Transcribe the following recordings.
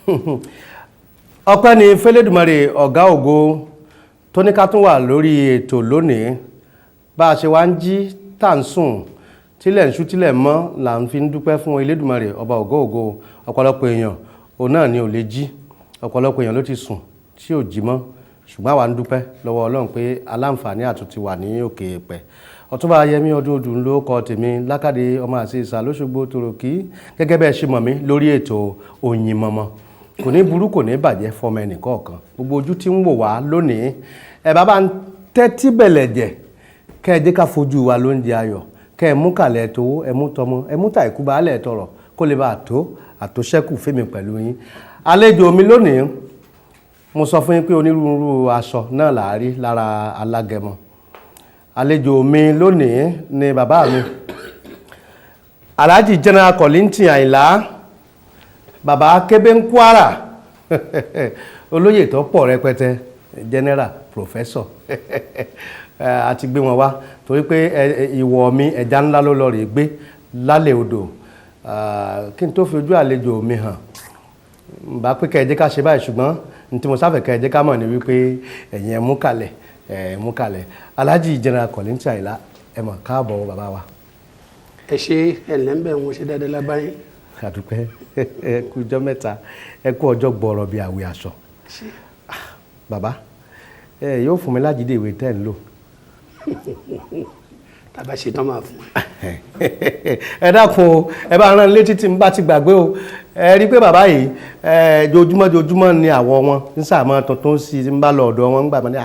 Ọpẹ́ ni f'Ẹlẹ́dùmarè ọ̀gá ògo tó ní ká tún wà lórí ètò lónìí. Bá a ṣe wá ń jí tá ń sùn, tílẹ̀ ń ṣú, tílẹ̀ mọ́, là ń fi ń dúpẹ́ fún Elédùmarè ọba ògo ògo. Ọ̀pọ̀lọpọ̀ èèyàn òun náà ni ò lè jí, ọ̀pọ̀lọpọ̀ èèyàn ló ti sùn tí ò jí mọ́, ṣùgbọ́n àwa ń dúpẹ́ lọ́wọ́ Ọlọ́run pé aláǹfààní àtúntì wà ní òkè èèpẹ̀. Ọ̀túnba Yẹmí Ọdún Odù ló kọ tèmi, Lákàdé ọmọ àti ìsà lóṣogbo tòròkì, gẹ́gẹ́ bẹ́ẹ̀ ṣe mọ̀ mí lórí ètò Oyinmọmọ. Kò ní burú, kò ní bàjẹ́ fọmọ ẹnì kọ̀ọ̀kan. Gbogbo ojú tí ń wò wá lónìí, ẹ bá bá ń tẹ́tí bẹ̀lẹ̀ jẹ̀, kẹ́ ẹ jẹ́ ká fojú wa lóúnjẹ ayọ̀, kẹ́ ẹ mú kàlẹ̀ tówó, ẹ mú tọmọ, ẹ mú tàìkú baálẹ̀ tọrọ, kó lè bá a tó àtòṣẹ́kù fẹ́mi pẹ̀lú yín. Àlejò mi lónìí, mo sọ fún yín pé onírúurú aṣọ náà là á rí lára alágẹmọ. Àlejò mi lónìí ni bàbá mi, Alhaji General Kollington Àyìnlá, bàbá Kébé ń Kwara, olóyè tó pọ̀ rẹpẹtẹ, general, professor. A ti gbé wọn wá torí pé ìwọ̀ mi, ẹja ńlá ló lọ rè gbé lálẹ́ odò. Kí n tó fi ojú àlejò mi hàn, bá pé kẹ́ ẹ jẹ́ ká ṣe báyìí, ṣùgbọ́n ní tí mo sáfẹ́ kẹ́ ẹ jẹ́ ká mọ̀ ní wípé ẹ̀yin ẹ mú kalẹ̀, ẹ mú kalẹ̀. Alhaji General Kollington Àyìnlá, ẹ mọ̀ káàbọ̀, bàbá wa. Ẹ ṣe, ẹ̀lẹ́ ń bẹ̀ wọ́n ṣe dáadáa lábáyé. Àdúpẹ́, ẹ kú ọjọ́ mẹ́ta, ẹ kú ọjọ́ gbọ́rọ̀ bíi àwẹ̀ aṣọ. Bàbá, ẹ yóò fún mi lájídé ìwé tẹ́ ń lò. Tàbá ṣe tán, máa fún ẹ. Ẹ dákun o, ẹ bá rán létí tí n bá ti gbàgbé o. Ẹ rí i pé bàbá yìí, ẹ jojúmọ́ jojúmọ́ ni àwọ̀ wọn ń sàmọ́ tuntun sí i. Ń bá lọ ọ̀dọ̀ wọn ń gbà mọ́ ní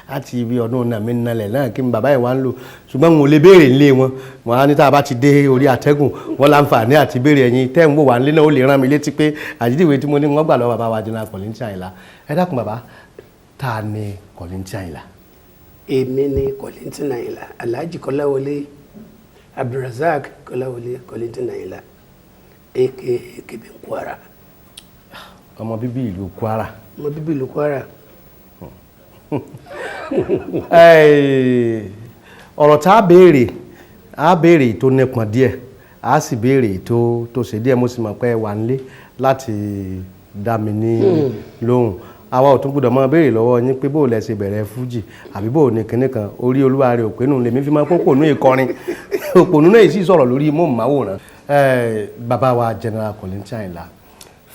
láti ibi ọdún nàmí nalẹ̀ náà kí n bàbá yìí wá ń lò, ṣùgbọ́n n ò lè béèrè nílé wọn. Wọn á ní tá a bá ti dé orí àtẹ́gùn, wọn láǹfààní àti béèrè. Ẹ̀yin tẹ́ ń wò wá nílé náà, ó lè rán mi létí pé àjídìwé tí mo ní wọ́n gbà lọ́wọ́ bàbá wa General Kollington Àyìnlá. Ẹ dákun bàbá, ta ni Kollington Àyìnlá? Èmi ni Kollington Àyìnlá, Alhaji Kọ́láwọlé Abdulrasaq Kọ́láwọlé Kollington Àyìnlá, aka Kébé Kwara. Ọmọ bíbí ìlú Kwara. Ọmọ bíbí ìlú Kwara. Ọ̀rọ̀ tá a béèrè, a béèrè tó nípọn díẹ̀, a sì béèrè tó ṣe díẹ̀. Mo sì mọ̀ pé ẹ wà nílé láti dá mi ní lóhùn. Àwa ò tún gbọ́dọ̀ máa béèrè lọ́wọ́ yín pé bóò lẹ ṣe bẹ̀rẹ̀ fújì àbí bóò ní kinní kan. Orí olúwa rẹ̀ òpinnu lèmi fi máa kókò ní ìkọrin òpònú náà sì sọ̀rọ̀ lórí móhùnmáwòrán. Bàbá wa General Kollington Àyìnlá,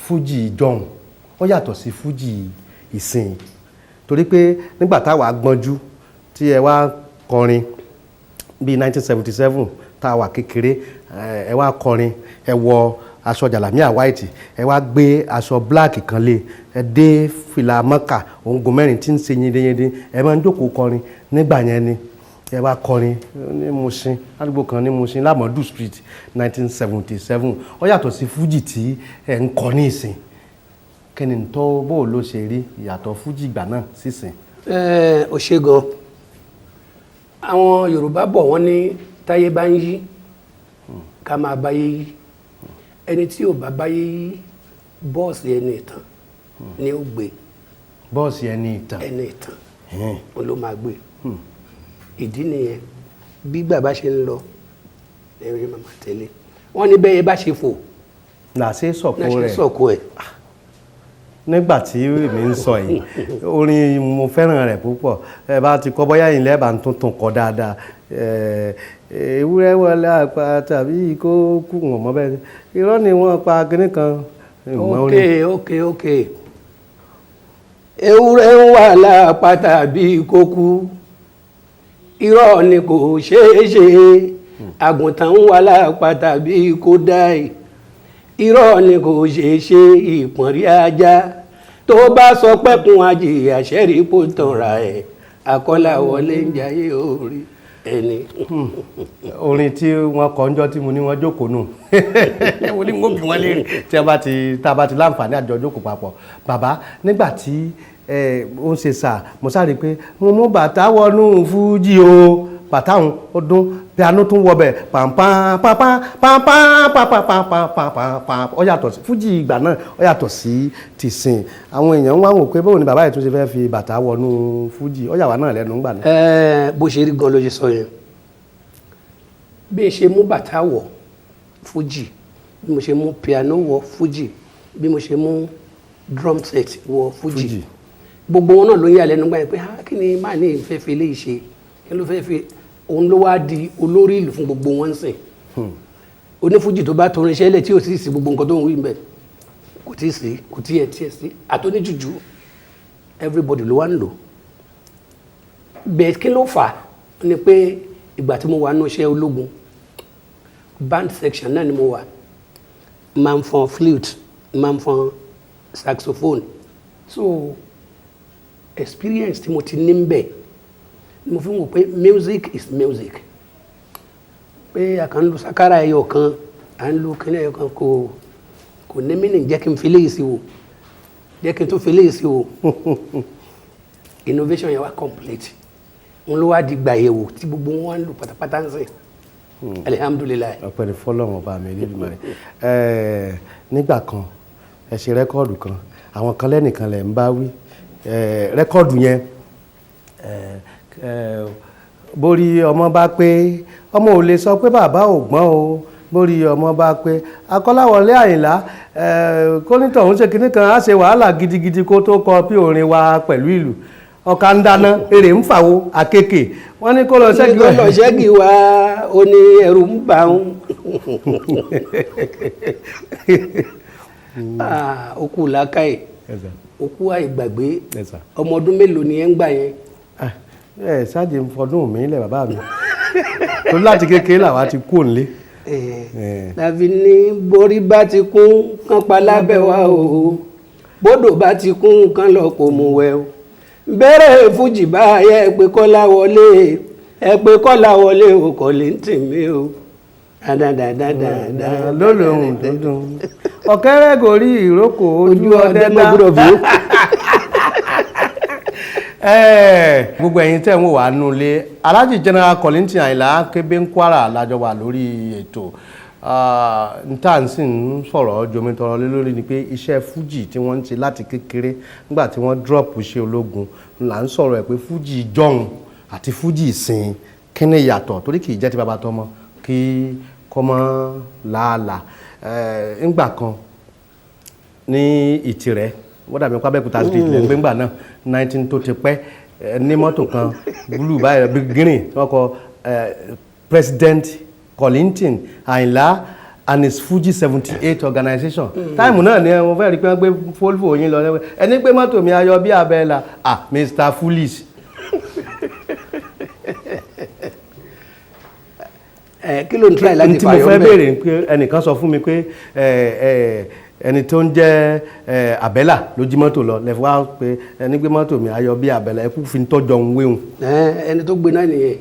fújì ìjọhún ó yàtọ̀ sí fújì ìsìn, torí pé nígbà táwa gbọ́njú tí ẹ wá kọrin bíi 1977, tá a wà kékeré, ẹ wá kọrin, ẹ wọ aṣọ jàlámíà white, ẹ wá gbé aṣọ black kan lé, ẹ dé fìlà mọ́kà òǹgùn mẹ́rin tí ń ṣe yindeyinde. Ẹ máa ń jókòó kọrin nígbà yẹn ni. Ẹ wá kọrin ní Mushin, ládùúgbò kan ní Mushin, Lamọdù Street, 1977. Ó yàtọ̀ sí fújì tí ẹ ń kọ ní ìsìn. Kí ni tó bó ló ṣe rí ìyàtọ̀ fújì ìgbà náà sísìn? Ẹ ò ṣe gan. Àwọn Yorùbá bọ̀, wọ́n ní táyé bá ń yí, ká máa báyé yí. Ẹni tí ò bá báyé yí, bọ́ọ̀sì ẹni ìtàn ni ó gbé. Bọ́ọ̀sì ẹni ìtàn. Ẹni ìtàn òun ló máa gbé. Ìdí nìyẹn. Bí gbà bá ṣe ń lọ, ẹ̀rí máa máa tẹ̀lé. Wọ́n ní bẹ́ẹ̀ bá ṣe fò là ṣe sọ̀kò náà ṣe rẹ̀. Sọ̀kò ẹ̀. Nígbà tí èmi ń sọ yìí, orin mo fẹ́ràn rẹ̀ púpọ̀. Ẹ bá ti kọ́, bóyá ilẹ̀ bá ń tuntun kọ́ dáadáa. Ewúrẹ́ wọlé àpá tàbí kó kú wọn mọ́ bẹ́ẹ̀, irọ́ ni wọ́n pa kinní kan. Ìmọ̀ orin. Ok, ewúrẹ́ ń wà lápá tàbí kókú, irọ́ ni, kò ṣeé ṣe. Àgùntàn ń wà lápá tàbí kó dáì, irọ́ ni, kò ṣeé ṣe. Ìpọ̀nrí ajá tó bá sọ pẹ́kun ajìyà ṣẹ́rí kó tanra ẹ̀. Àkọ́láwọlé ń jayé orí ẹni. Orin tí wọ́n kọ ńjọ́ tí mo ní wọ́n jókòó nù, mo ní wọ́n bí wọ́n léèrè tí a bá ti tá a bá ti láǹfààní àjọ jókòó papọ̀. Bàbá, nígbà tí ó ń ṣe sà, mo sáré pé mo mú bàtà wọnú fújì o. Bàtà òun ó dún, piano tún wọbẹ̀, pàmpá pàmpá pàmpá pàmpá pàmpá pàmpá. Ó yàtọ̀ sí fújì ìgbà náà, ó yàtọ̀ sí tìsín. Àwọn èèyàn ń wá wò pé báwo ni bàbá yìí tún ṣe fẹ́ fi bàtà wọnú fújì. Ó yà wá náà lẹ́nu ńgbà náà. Ẹ bó ṣe rí gan ló ṣe sọ yẹn. Bí n ṣe mú bàtà wọ̀ fújì, bí mo ṣe mú piano wọ̀ fújì, Bí mo ṣe mú drum set wọ Fuji, Fuji. Gbogbo wọn náà ló ń yà lẹ́nu gbà yẹn pé, "Ah, kí ni máa ní ìfẹ́ fi eléyìí ṣe? Kí ló fẹ́ fi?" Òun ló wá di olórí ìlú fún gbogbo wọn sìn. Onífújì tó bá torin iṣẹ́ lẹ̀ tí ò sì sí gbogbo nǹkan tó ń wí mbẹ̀, kò tí ì sí, kò tí ẹ̀ tí ẹ̀ sí àtọ́níjùjú, everybody ló wá ń lò bẹ́ẹ̀. Kí ló fà á ni pé ìgbà tí mo wà nínú iṣẹ́ ológun, band section náà ni mo wà, máa ń fọn flute, máa ń fọn saxophone. So experience tí mo ti ní ń bẹ̀ ni mo fi ń wò pé music is music, pé a kàn ń lu sakara ẹyọ kan, à ń lu kíní ẹyọ kan, kò ní mí nì. Jẹ́ kí n fi léyìí sí wò, jẹ́ kí n tún fi léyìí sí wò. Innovation yẹn wá complete, n ló wá di gbàyẹ̀wò tí gbogbo wọn wá ń lò pátápátá ń sìn, alihamudulilayi. Ọpẹ́ ni fọ́lọ́run ọba mi Elédùmarè. Nígbà kan ẹ ṣe record kan, àwọn kan lẹ́nìkan lẹ̀ ń bá wí. Record yẹn, borí ọmọ bá pé, ọmọ ò lè sọ pé bàbá ò gbọ́n o. Borí ọmọ bá pé, Akọ́láwọlé Àyìnlá, kónítọ̀ ń ṣe kinní kan, á ṣe wàhálà gidigidi kó tó kọ bí orin wa pẹ̀lú ìlú ọ̀ka ń dáná, èrè ń fàwo àkekè, wọ́n ní kó lọ ṣẹ́gi. Kó lọ ṣẹ́gi wá, ó ní ẹ̀rù ń bà ń. Ah, okú làákàyè, okú àìgbàgbé. Yes, sir. Ọmọ ọdún mélòó ni ẹ ń gbà yẹn? Ah, ẹ ṣáàjì ń fọdún mi lẹ bàbá mi, torí láti kékeré làwa ti kú òǹlé. Tàbí ní borí bá ti kún kán pa lábẹ́ wa o, bódò bá ti kún kán lọ kò mú wẹ̀ o, bẹ̀rẹ̀ fújì báyẹ̀, ẹ pé Kọ́lá wọlé, ẹ pé Kọ́lá wọlé o, kò lè ń tì mí o dáadáa. Lólóhùn dúndùn, ọ̀kẹ́rẹ́ kò rí ìrókò, ojú ojú ọdẹ ọdẹ mọ́ gbọ́dọ̀ bí ó. Gbogbo ẹ̀yin tẹ́ ń wò wá nulẹ̀, Alhaji General Kollington Àyìnlá Kébé ń Kwara lájọ wà lórí ètò. N tá à ń sì ń sọ̀rọ̀ jomitọrọ lé lórí ni pé iṣẹ́ fújì tí wọ́n ń ṣe láti kékeré, nígbà tí wọ́n drop iṣẹ́ ológun, là ń sọ̀rọ̀ ẹ̀ pé fújì jọ̀hún àti fújì ìsìn, kí ni ìyàtọ̀? Torí kì í jẹ́ ti bàbá tọmọ kí kọ́mọ làálàá. Ńgbà kan ní Ìtìrẹ́, wọ́n dàbí Abẹ́òkúta street lẹ́gbẹ́ ńgbà náà, 19 tó ti pẹ́, ní mọ́tò kan blue báyìí bí green tí wọ́n kọ President Kollington Àyìnlá and his Fuji 78 organization. Time náà ni wọ́n fẹ́ rí pé wọ́n gbé Volvo yín lọ. Ẹni pé mọ́tò mi ayọ̀ bí abẹ́là, ah, Mr Foolish. Ẹ kí ló ń try láti Tí mo fàyọ fẹ́ ńbẹ̀? Béèrè pé ẹnìkan sọ fún mi pé ẹni tó ń jẹ́ Àbẹ́là ló jí mọ́tò lọ, lẹ́fọ́ wá pé ẹni gbé mọ́tò mi ayọ̀ bí Àbẹ́là, ẹ kú fi ń tọ́jọ́ ń wéhùn. Ẹ, ẹni tó gbé náà nìyẹn.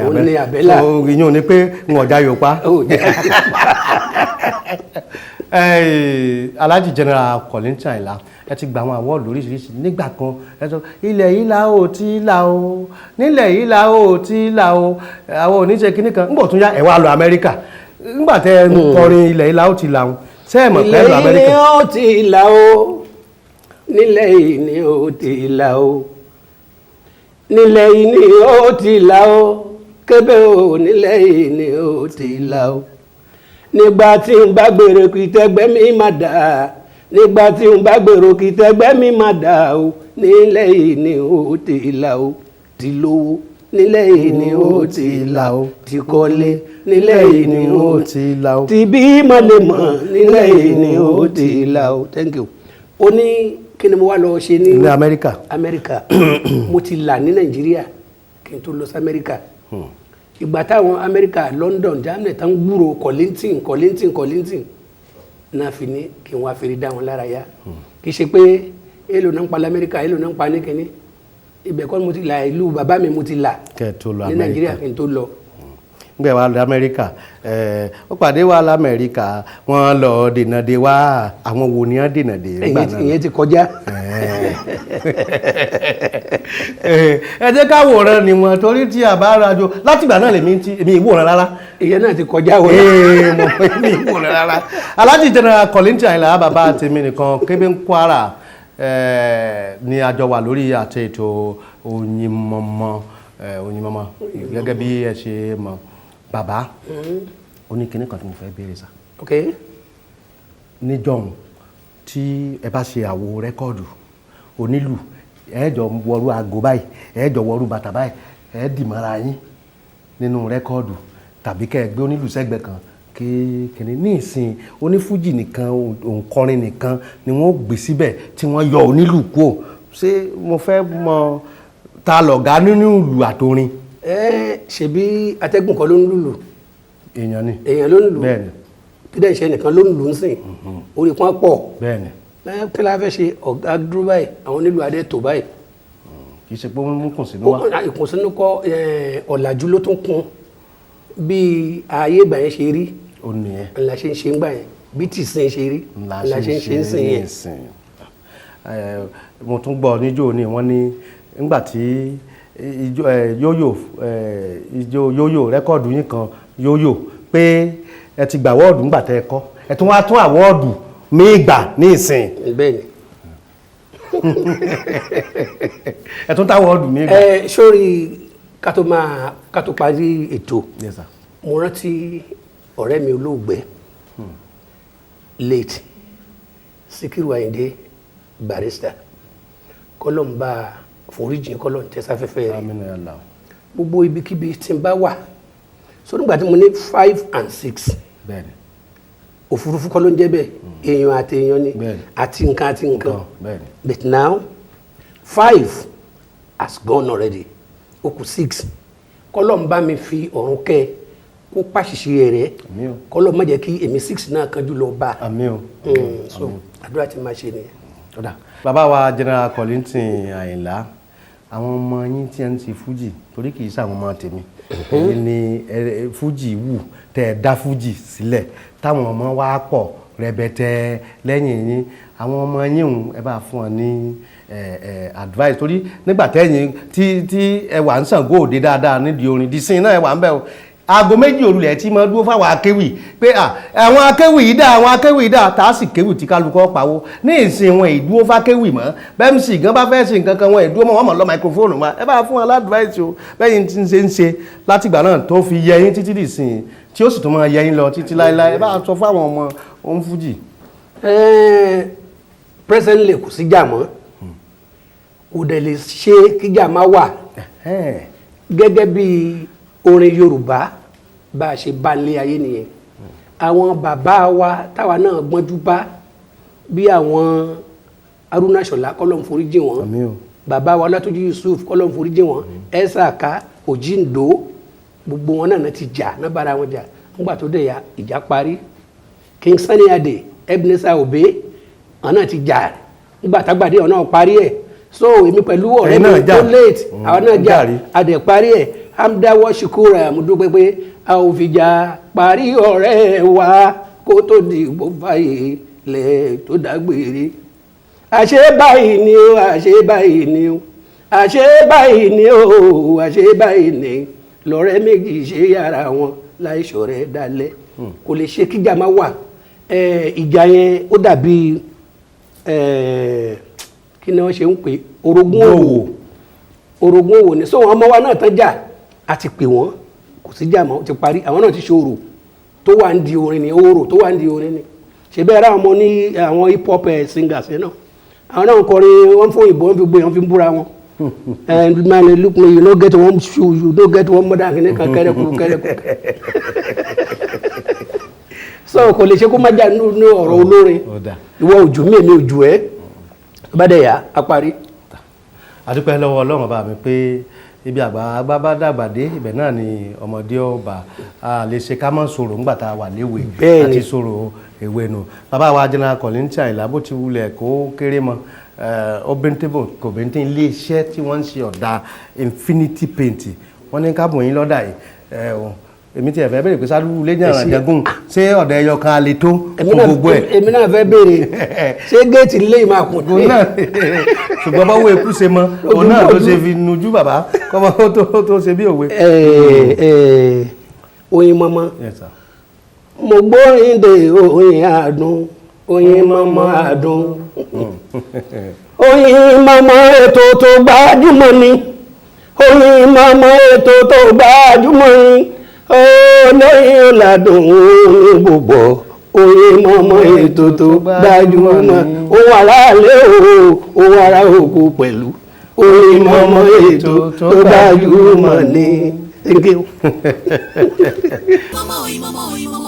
Òun Àbẹ́là. ni Àbẹ́là. So, ìyẹn ò ní pé n ọ̀já yóò pa. Ó jẹ́. Alhaji General Kollington Àyìnlá, ẹ ti gba àwọn award lóríṣiríṣi. Nígbà kan ẹ sọ ilẹ̀ yìí la ó ti là ó, nílẹ̀ yìí la ó ti là ó, àwọn oníṣe kínní kan. Ńgbọ̀ tún yá, ẹ wá lọ Amẹ́ríkà. Ńgbà tẹ ẹ ń kọrin ilẹ̀ yìí la ó ti là ó, ṣé ẹ mọ̀ pé ẹ Ilẹ̀ lọ yìí ni Amẹ́ríkà? ó ti là ó, nílẹ̀ yìí ni ó ti là ó, nílẹ̀ yìí ni ó ti là ó, Kébé o, nílẹ̀ yìí ni ó ti là ó. Nígbà tí n bá gbèrò kí tẹgbẹ́ mi má dà, nígbà tí n bá gbèrò kí tẹgbẹ́ mi má dà o, nílẹ̀ yìí ni ó ti là ó, ti lówó, nílẹ̀ yìí ni ó ti là ó, ti kọ́lé, nílẹ̀ yìí ni ó ti là ó. Ti bí mọ̀lẹ́mọ̀, nílẹ̀ yìí ni ó ti là ó. Thank you. Ó ní kí ni mo wá lọ ṣe ní Ní Amẹ́ríkà? Amẹ́ríkà. Mo ti là ní Nàìjíríà kí n tó lọ sí Amẹ́ríkà. Ìgbà táwọn Amẹ́ríkà, London, Germany tán gbúrò Kollington, Kollington, Kollington náà, fi ní kí n wá fèrè dá wọn lára yá. Kì í ṣe pé èlò náà ń pa lamẹ́ríkà, èlò náà ń pa ní kínní ibẹ̀ kọ́ ni mo ti là. Ìlú bàbá mi mo ti là Kẹ́ ẹ tó lọ ní Amẹ́ríkà. Nàìjíríà kí n tó lọ. Ngbẹ wa lọ Amẹ́ríkà, ó pàdé wa lamẹ́ríkà, wọ́n lọ dènà dé wá. Àwọn wo ni wọ́n dènà dé nígbà náà? Ìyẹn ti kọjá. Ẹ jẹ́ ká wòran ni wọn, torí tí a bá rajo látìgbà náà lèmi ti èmi ìwòran rárá. Ìyẹn náà ti kọjá wọlé. Ee, mo èmi ìwòran rárá. Alhaji General Kollington Àyìnlá bàbá tèmi nìkan Kébé ń Kwara ni a jọ wà lórí àti ètò Oyinmọmọ. Oyinmọmọ, gẹ́gẹ́ bí ẹ ṣe mọ̀, bàbá, ó ní kinní kan tí mo fẹ́ béèrè sá. Ok. Níjọ́hun Tí ẹ bá ṣe àwo record, onílù ẹ jọ wọrú aago báyìí, ẹ jọ wọrú bàtà báyìí, ẹ dì mọ́ra yín nínú record, tàbí kẹ́ ẹ gbé onílù sẹ́gbẹ̀ẹ́ kan kí kìnní. Ní ìsìn, onífújì nìkan, òǹkọrin nìkan ni wọ́n gbé síbẹ̀ tí wọ́n yọ onílù kúò. Ṣé mo fẹ́ mọ ta lọ̀gá nínú ìlù àtorin? Ẹ ṣebí atẹ́gùn kan ló ń lùlù? Èèyàn ni. Èèyàn ló ń lù. Kí dẹ́ ṣe nìkan ló ń lù ń sìn, orí kan pọ̀. Ẹ kí la fẹ́ ṣe? Ọ̀gá dúró báyìí, àwọn onílù adé tó báyìí. Kì í ṣe pé wọ́n mú kùn sínú wa. Ìkùnsínú kọ́, ọ̀làjú ló tún kún. Bí ayé ìgbà yẹn ṣe rí Ó nìyẹn. ńlá ṣe ń ṣe ń gbà yẹn, bí tìsín ṣe rí ńlá ńlá ṣe ń ṣe ń sìn yẹn. Ìsìn. Mo tún gbọ́ níjó ni wọ́n ní nígbà tí ijó yóyò, ijó yóyò, record yín kan yóyò, pé ẹ ti gbà award ńgbà tẹ́ ẹ kọ́, ẹ tún wá tún award míì gbà ní ìsìn. Bẹ́ẹ̀ ni. Ẹ tún táwọ́ọ̀dù míì gbà. Ẹ sórí, ká tó máa ká tó parí ètò, Yes, sir. mo rántí ọ̀rẹ́ mi olóògbé, late Síkírù Àyìndé Barrister, kọ́lọ́n bá foríjìn, kọ́lọ́n tẹ́sáfẹ́fẹ́ rẹ̀. Àmín ya Allah. Gbogbo ibikíbi tí n bá wà, so nígbà tí mo ní five and six, òfurufú kọ́ ló ń jẹ́ bẹ́ẹ̀, èèyàn àti èèyàn ni, àti nǹkan àti nǹkan. But now five has gone already, ó kù six. Kọ́lọ́n bá mi fi ọ̀run kẹ́, kó pàṣìṣe rẹ̀. Àmín o. Kọ́lọ́n má jẹ́ kí èmi six náà kanjú lọ bá. Àmín o. So àdúrà tí máa ṣe nìyẹn. Ó dà. Bàbá wa General Kollington Àyìnlá, àwọn ọmọ yín tí ẹ ń ṣe fújì, torí kì í ṣàwọn ọmọ tèmi, èyí ni fújì wù tẹ́ ẹ dá fújì sílẹ̀, táwọn ọmọ wa pọ̀ rẹ̀bẹ̀tẹ̀ lẹ́yìn yín. Àwọn ọmọ yín hùn, ẹ bá fún wọn ní advice, torí nígbà tẹ́yìn tí ẹ wà ń Ṣàngó Òde dáadáa nídìí orin dísìn náà, ẹ wà ń bẹ̀ o, aago 2 òru lẹ̀ tí mo dúró fáwọn akéwì pé àwọn akéwì yìí dá, àwọn akéwì yìí dá, tá a sì kéwì tí kálukọ́ pawó. Ní ìsìn, wọn ìdúró fákéwì mọ́. Bẹ́ẹ̀ sì gan bá fẹ́ ṣe nǹkan kan, wọn ìdúró mọ́, wọn mọ̀ lọ microphone mọ́. Ẹ bá fún wọn l'advice o, bẹ́yìn tí ń ṣe ń ṣe látìgbà náà tó fi yẹ yín títí dì sìn, tí ó sì tún máa yẹ yín lọ títí láéláé. Ẹ bá sọ fáwọn ọmọ òun fújì. Presently, kò sí jà mọ́, kò dẹ̀ lè ṣe kíjà má wà. Gẹ́gẹ́ bí orin Yorùbá bá a ṣe bá lé ayé nìyẹn. Àwọn bàbá wa táwa náà gbọ́njú bá, bí àwọn Haruna Ṣọlá, kọ́lọ́n foríjì wọ́n. Àmín o. Bàbá wa Ọlátúnjí Yusuf, kọ́lọ́n foríjì wọ́n, Ẹ̀sàká Òjìǹdó, gbogbo wọn náà ti jà náà, bára wọn jà. Nígbà tó dẹ̀ ya, ìjà parí. King Sunny Adé, Ebenezer Obey, àwọn náà ti jà. Nígbà tágbàdé, ọ̀nà parí ẹ̀. So èmi pẹ̀lú ọ̀rẹ́ Ẹ̀yin náà mi jà. tó late, àwọn náà jà. Jàre. A dẹ̀ parí ẹ̀. Hamda wa shukura, mo dúpẹ́ pé a ò fi jà parí ọ̀rẹ́ wa kó tó di gbogbo fàyè lẹ̀ tó dágbére. Àṣé báyìí ni o, àṣé báyìí ni o, àṣé báyìí ni o, àṣé báyìí ni lọ́rẹ́ méjì ṣe yára wọn láìṣọ̀rẹ́ dalẹ̀. Kò lè ṣe kíjà má wà. Ìjà yẹn, ó dàbí kí ni wọ́n ṣe ń pè, orogún òwò, orogún òwò ni. So àwọn ọmọ wa náà tán jà, a ti pè wọ́n, kò sí jà mọ́, ó ti parí. Àwọn náà ti ṣòro tó wà ń di orin ni, orò tó wà ń di orin ni. Ṣe bẹ́ẹ̀ rá àwọn ọmọ ní àwọn hip hop singers yẹn náà, àwọn náà ń kọrin, wọ́n fún òyìnbó, wọ́n fi gbé, wọ́n fi ń búra wọn. And man, look me, you no get one shoe, you no get one mother, kìnìún kan kẹrẹkù kẹrẹkù. So kò lè ṣe kó má jà nínú ọ̀rọ̀ olórin. Ó dáa. Ìwọ ojú mi, èmi ojú ẹ, bá dẹ̀ yá, a parí. Adúpẹ́ lọ́wọ́ Ọlọ́run ọba mi pé ibi àgbà bá bá dàgbà dé, ibẹ̀ náà ni ọmọdé ọba a lè ṣe ká mọ́ sọ̀rọ̀ ńgbà tá a wà léwe. Àti sọ̀rọ̀ èwe nù. Bàbá wa General Kollington Àyìnlá, bó ti wulẹ̀ kó kéré mọ́, ó bẹ́ntẹ́bò kò bẹ́ntẹ́, ilé iṣẹ́ tí wọ́n ń ṣe ọ̀dà Infinity Paint, wọ́n ní ká bùn yín lọ́dà yìí. O, èmi ti ẹ̀fẹ́ bèrè pé sádúró lé ní Ẹ ṣé. àràjẹgùn, ṣé ọ̀dà ẹyọ kan a lè tó Èmi fún náà gbogbo ẹ̀? Èmi náà fẹ́ béèrè, ṣé géètì lè máa kùn? Òun náà, ṣùgbọ́n báwo eku ṣe mọ òun náà ló ṣe fi nujú bàbá kọ́mọ tó ṣe bí òwe. Oyin mọ́mọ́. Yes, sir. Mo gbórin dé, oyin àdùn, oyin mọ́mọ́ àdùn, oyin mọ́mọ́, ètò tó gbajúmọ̀ ni. Oyin mọ́mọ́, ètò tó gbajúmọ̀ ni, olóyin ládùn ní gbogbo Oyin mọ́mọ́ ètò tó gbajúmọ̀, ohun aráalé o, ohun ará oko pẹ̀lú. Oyin mọ́mọ́ ètò tó gbajúmọ̀ ní. Thank you. Mọ́mọ́ oyin mọ́mọ́ oyin mọ́mọ́.